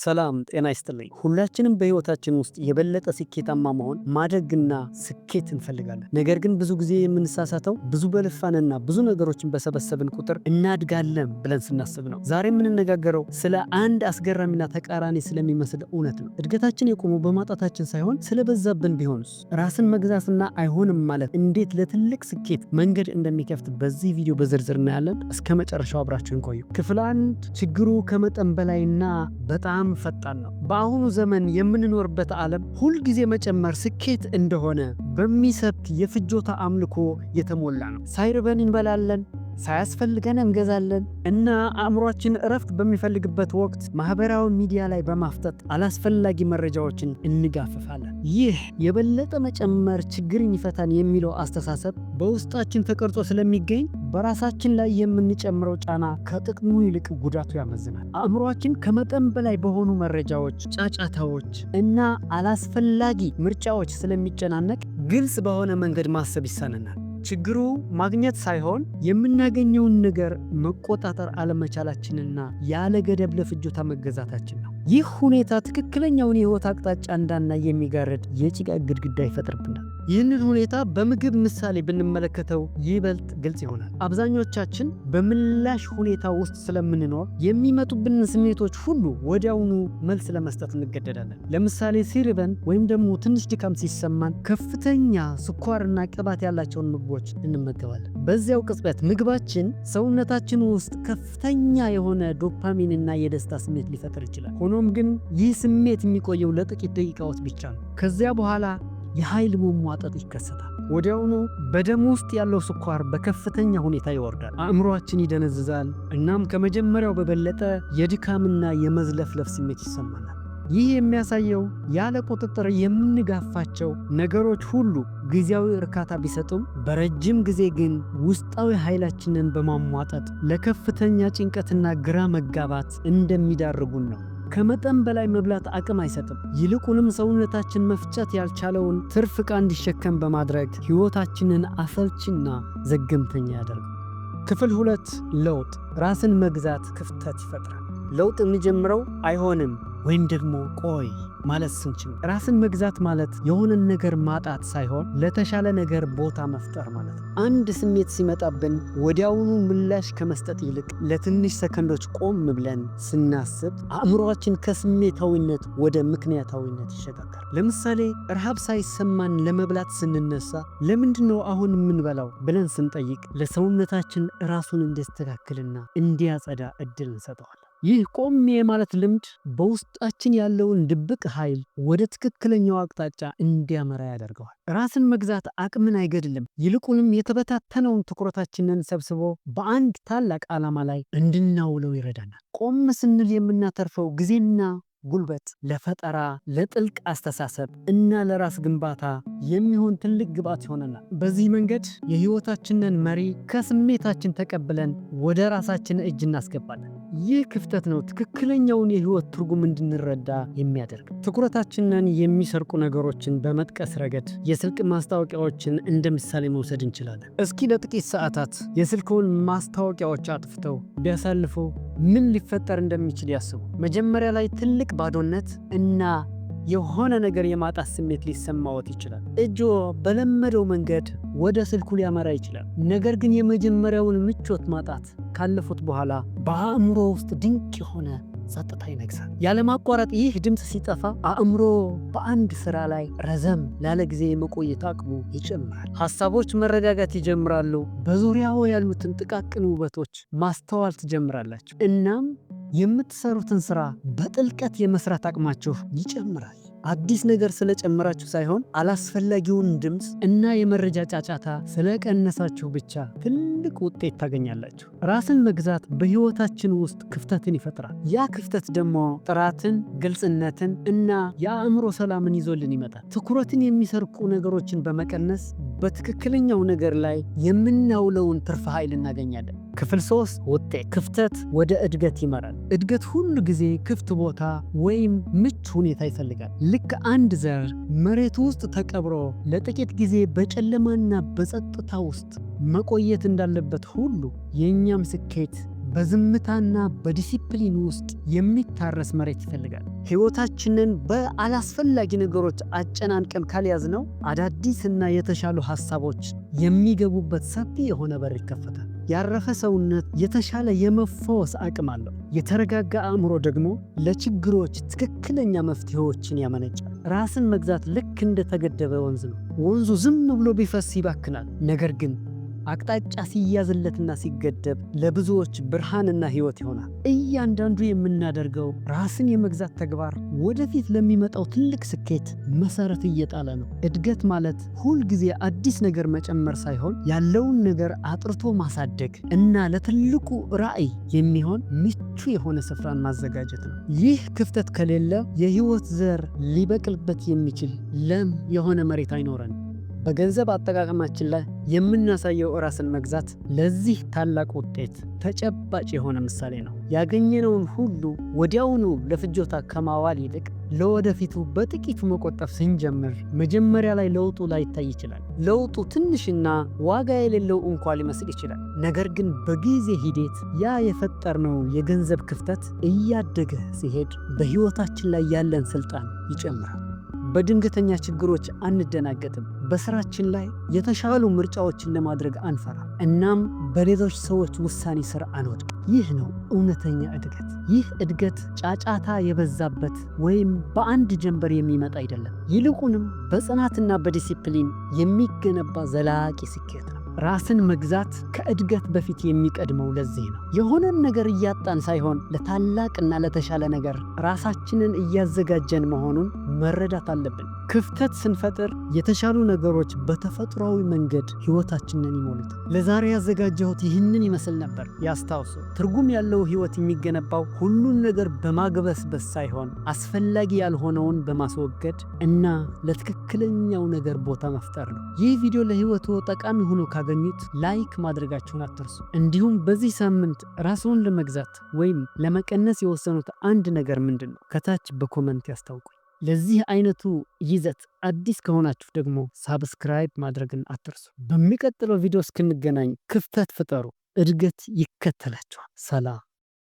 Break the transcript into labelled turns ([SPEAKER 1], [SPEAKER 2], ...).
[SPEAKER 1] ሰላም ጤና ይስጥልኝ። ሁላችንም በሕይወታችን ውስጥ የበለጠ ስኬታማ መሆን፣ ማደግና ስኬት እንፈልጋለን። ነገር ግን ብዙ ጊዜ የምንሳሳተው ብዙ በለፋንና ብዙ ነገሮችን በሰበሰብን ቁጥር እናድጋለን ብለን ስናስብ ነው። ዛሬ የምንነጋገረው ስለ አንድ አስገራሚና ተቃራኒ ስለሚመስል እውነት ነው። እድገታችን የቆመው በማጣታችን ሳይሆን ስለበዛብን ቢሆንስ? ራስን መግዛትና አይሆንም ማለት እንዴት ለትልቅ ስኬት መንገድ እንደሚከፍት በዚህ ቪዲዮ በዝርዝር እናያለን። እስከ መጨረሻው አብራችሁን ቆዩ። ክፍል 1፣ ችግሩ ከመጠን በላይና በጣም ፈጣን ነው። በአሁኑ ዘመን የምንኖርበት ዓለም ሁልጊዜ መጨመር ስኬት እንደሆነ በሚሰብክ የፍጆታ አምልኮ የተሞላ ነው። ሳይርበን እንበላለን፣ ሳያስፈልገን እንገዛለን እና አእምሯችን እረፍት በሚፈልግበት ወቅት ማህበራዊ ሚዲያ ላይ በማፍጠጥ አላስፈላጊ መረጃዎችን እንጋፍፋለን። ይህ የበለጠ መጨመር ችግርን ይፈታን የሚለው አስተሳሰብ በውስጣችን ተቀርጾ ስለሚገኝ በራሳችን ላይ የምንጨምረው ጫና ከጥቅሙ ይልቅ ጉዳቱ ያመዝናል። አእምሯችን ከመጠን በላይ በሆኑ መረጃዎች፣ ጫጫታዎች እና አላስፈላጊ ምርጫዎች ስለሚጨናነቅ ግልጽ በሆነ መንገድ ማሰብ ይሳነናል። ችግሩ ማግኘት ሳይሆን የምናገኘውን ነገር መቆጣጠር አለመቻላችንና ያለ ገደብ ለፍጆታ መገዛታችን ነው። ይህ ሁኔታ ትክክለኛውን የህይወት አቅጣጫ እንዳናይ የሚጋርድ የጭጋግ ግድግዳ ይፈጥርብናል። ይህንን ሁኔታ በምግብ ምሳሌ ብንመለከተው ይበልጥ ግልጽ ይሆናል። አብዛኞቻችን በምላሽ ሁኔታ ውስጥ ስለምንኖር የሚመጡብንን ስሜቶች ሁሉ ወዲያውኑ መልስ ለመስጠት እንገደዳለን። ለምሳሌ ሲርበን ወይም ደግሞ ትንሽ ድካም ሲሰማን ከፍተኛ ስኳርና ቅባት ያላቸውን ምግቦች እንመገባለን። በዚያው ቅጽበት ምግባችን ሰውነታችን ውስጥ ከፍተኛ የሆነ ዶፓሚንና የደስታ ስሜት ሊፈጥር ይችላል። ሆኖም ግን ይህ ስሜት የሚቆየው ለጥቂት ደቂቃዎች ብቻ ነው። ከዚያ በኋላ የኃይል መሟጠጥ ይከሰታል። ወዲያውኑ በደም ውስጥ ያለው ስኳር በከፍተኛ ሁኔታ ይወርዳል። አእምሯችን ይደነዝዛል። እናም ከመጀመሪያው በበለጠ የድካምና የመዝለፍለፍ ስሜት ይሰማናል። ይህ የሚያሳየው ያለ ቁጥጥር የምንጋፋቸው ነገሮች ሁሉ ጊዜያዊ እርካታ ቢሰጡም በረጅም ጊዜ ግን ውስጣዊ ኃይላችንን በማሟጠጥ ለከፍተኛ ጭንቀትና ግራ መጋባት እንደሚዳርጉን ነው። ከመጠን በላይ መብላት አቅም አይሰጥም። ይልቁንም ሰውነታችን መፍጨት ያልቻለውን ትርፍ ዕቃ እንዲሸከም በማድረግ ሕይወታችንን አሰልቺና ዘገምተኛ ያደርጋል። ክፍል 2፣ ለውጥ። ራስን መግዛት ክፍተት ይፈጥራል። ለውጥ የሚጀምረው አይሆንም ወይም ደግሞ ቆይ ማለት ስንችል። ራስን መግዛት ማለት የሆነን ነገር ማጣት ሳይሆን ለተሻለ ነገር ቦታ መፍጠር ማለት ነው። አንድ ስሜት ሲመጣብን ወዲያውኑ ምላሽ ከመስጠት ይልቅ ለትንሽ ሰከንዶች ቆም ብለን ስናስብ አእምሮአችን ከስሜታዊነት ወደ ምክንያታዊነት ይሸጋገራል። ለምሳሌ ረሃብ ሳይሰማን ለመብላት ስንነሳ ለምንድን ነው አሁን የምንበላው ብለን ስንጠይቅ ለሰውነታችን ራሱን እንዲያስተካክልና እንዲያጸዳ እድል እንሰጠዋለን። ይህ ቆም የማለት ልምድ በውስጣችን ያለውን ድብቅ ኃይል ወደ ትክክለኛው አቅጣጫ እንዲያመራ ያደርገዋል። ራስን መግዛት አቅምን አይገድልም። ይልቁንም የተበታተነውን ትኩረታችንን ሰብስቦ በአንድ ታላቅ ዓላማ ላይ እንድናውለው ይረዳናል። ቆም ስንል የምናተርፈው ጊዜና ጉልበት ለፈጠራ፣ ለጥልቅ አስተሳሰብ እና ለራስ ግንባታ የሚሆን ትልቅ ግብዓት ይሆነናል። በዚህ መንገድ የህይወታችንን መሪ ከስሜታችን ተቀብለን ወደ ራሳችን እጅ እናስገባለን። ይህ ክፍተት ነው ትክክለኛውን የህይወት ትርጉም እንድንረዳ የሚያደርግ። ትኩረታችንን የሚሰርቁ ነገሮችን በመጥቀስ ረገድ የስልክ ማስታወቂያዎችን እንደ ምሳሌ መውሰድ እንችላለን። እስኪ ለጥቂት ሰዓታት የስልክዎን ማስታወቂያዎች አጥፍተው ቢያሳልፉ ምን ሊፈጠር እንደሚችል ያስቡ። መጀመሪያ ላይ ትልቅ ባዶነት እና የሆነ ነገር የማጣት ስሜት ሊሰማዎት ይችላል። እጅዎ በለመደው መንገድ ወደ ስልኩ ሊያመራ ይችላል። ነገር ግን የመጀመሪያውን ምቾት ማጣት ካለፉት በኋላ በአእምሮ ውስጥ ድንቅ የሆነ ጸጥታ ይነግሳል። ያለማቋረጥ ይህ ድምፅ ሲጠፋ አእምሮ በአንድ ስራ ላይ ረዘም ላለ ጊዜ የመቆየት አቅሙ ይጨምራል። ሀሳቦች መረጋጋት ይጀምራሉ። በዙሪያው ያሉትን ጥቃቅን ውበቶች ማስተዋል ትጀምራላችሁ። እናም የምትሰሩትን ስራ በጥልቀት የመስራት አቅማችሁ ይጨምራል። አዲስ ነገር ስለጨመራችሁ ሳይሆን አላስፈላጊውን ድምፅ እና የመረጃ ጫጫታ ስለቀነሳችሁ ብቻ ትልቅ ውጤት ታገኛላችሁ። ራስን መግዛት በሕይወታችን ውስጥ ክፍተትን ይፈጥራል። ያ ክፍተት ደግሞ ጥራትን፣ ግልጽነትን እና የአእምሮ ሰላምን ይዞልን ይመጣል። ትኩረትን የሚሰርቁ ነገሮችን በመቀነስ በትክክለኛው ነገር ላይ የምናውለውን ትርፍ ኃይል እናገኛለን። ክፍል 3፣ ውጤት። ክፍተት ወደ እድገት ይመራል። እድገት ሁሉ ጊዜ ክፍት ቦታ ወይም ምቹ ሁኔታ ይፈልጋል። ልክ አንድ ዘር መሬት ውስጥ ተቀብሮ ለጥቂት ጊዜ በጨለማና በጸጥታ ውስጥ መቆየት እንዳለበት ሁሉ የእኛም ስኬት በዝምታና በዲሲፕሊን ውስጥ የሚታረስ መሬት ይፈልጋል። ሕይወታችንን በአላስፈላጊ ነገሮች አጨናንቀን ካልያዝነው አዳዲስና የተሻሉ ሐሳቦች የሚገቡበት ሰፊ የሆነ በር ይከፈታል። ያረፈ ሰውነት የተሻለ የመፈወስ አቅም አለው። የተረጋጋ አእምሮ ደግሞ ለችግሮች ትክክለኛ መፍትሄዎችን ያመነጫል። ራስን መግዛት ልክ እንደተገደበ ወንዝ ነው። ወንዙ ዝም ብሎ ቢፈስ ይባክናል። ነገር ግን አቅጣጫ ሲያዝለትና ሲገደብ ለብዙዎች ብርሃንና ሕይወት ይሆናል። እያንዳንዱ የምናደርገው ራስን የመግዛት ተግባር ወደፊት ለሚመጣው ትልቅ ስኬት መሰረት እየጣለ ነው። እድገት ማለት ሁል ጊዜ አዲስ ነገር መጨመር ሳይሆን ያለውን ነገር አጥርቶ ማሳደግ እና ለትልቁ ራዕይ የሚሆን ምቹ የሆነ ስፍራን ማዘጋጀት ነው። ይህ ክፍተት ከሌለ የሕይወት ዘር ሊበቅልበት የሚችል ለም የሆነ መሬት አይኖረንም። በገንዘብ አጠቃቀማችን ላይ የምናሳየው ራስን መግዛት ለዚህ ታላቅ ውጤት ተጨባጭ የሆነ ምሳሌ ነው። ያገኘነውን ሁሉ ወዲያውኑ ለፍጆታ ከማዋል ይልቅ ለወደፊቱ በጥቂቱ መቆጠብ ስንጀምር መጀመሪያ ላይ ለውጡ ላይታይ ይችላል። ለውጡ ትንሽና ዋጋ የሌለው እንኳ ሊመስል ይችላል። ነገር ግን በጊዜ ሂደት ያ የፈጠርነው የገንዘብ ክፍተት እያደገ ሲሄድ በሕይወታችን ላይ ያለን ስልጣን ይጨምራል። በድንገተኛ ችግሮች አንደናገጥም። በስራችን ላይ የተሻሉ ምርጫዎችን ለማድረግ አንፈራ። እናም በሌሎች ሰዎች ውሳኔ ስር አንወድቅ። ይህ ነው እውነተኛ እድገት። ይህ እድገት ጫጫታ የበዛበት ወይም በአንድ ጀንበር የሚመጣ አይደለም። ይልቁንም በጽናትና በዲሲፕሊን የሚገነባ ዘላቂ ስኬት ነው። ራስን መግዛት ከእድገት በፊት የሚቀድመው ለዚህ ነው። የሆነን ነገር እያጣን ሳይሆን ለታላቅና ለተሻለ ነገር ራሳችንን እያዘጋጀን መሆኑን መረዳት አለብን። ክፍተት ስንፈጥር የተሻሉ ነገሮች በተፈጥሯዊ መንገድ ሕይወታችንን ይሞሉታል። ለዛሬ ያዘጋጀሁት ይህንን ይመስል ነበር። ያስታውሱ፣ ትርጉም ያለው ሕይወት የሚገነባው ሁሉን ነገር በማግበስበስ ሳይሆን አስፈላጊ ያልሆነውን በማስወገድ እና ለትክክለኛው ነገር ቦታ መፍጠር ነው። ይህ ቪዲዮ ለሕይወትዎ ጠቃሚ ሆኖ ካገኙት like ማድረጋችሁን አትርሱ። እንዲሁም በዚህ ሳምንት ራስዎን ለመግዛት ወይም ለመቀነስ የወሰኑት አንድ ነገር ምንድን ነው? ከታች በ comment ያስታውቁኝ። ለዚህ አይነቱ ይዘት አዲስ ከሆናችሁ ደግሞ subscribe ማድረግን አትርሱ። በሚቀጥለው ቪዲዮ እስክንገናኝ ክፍተት ፍጠሩ፣ እድገት ይከተላችኋል። ሰላም።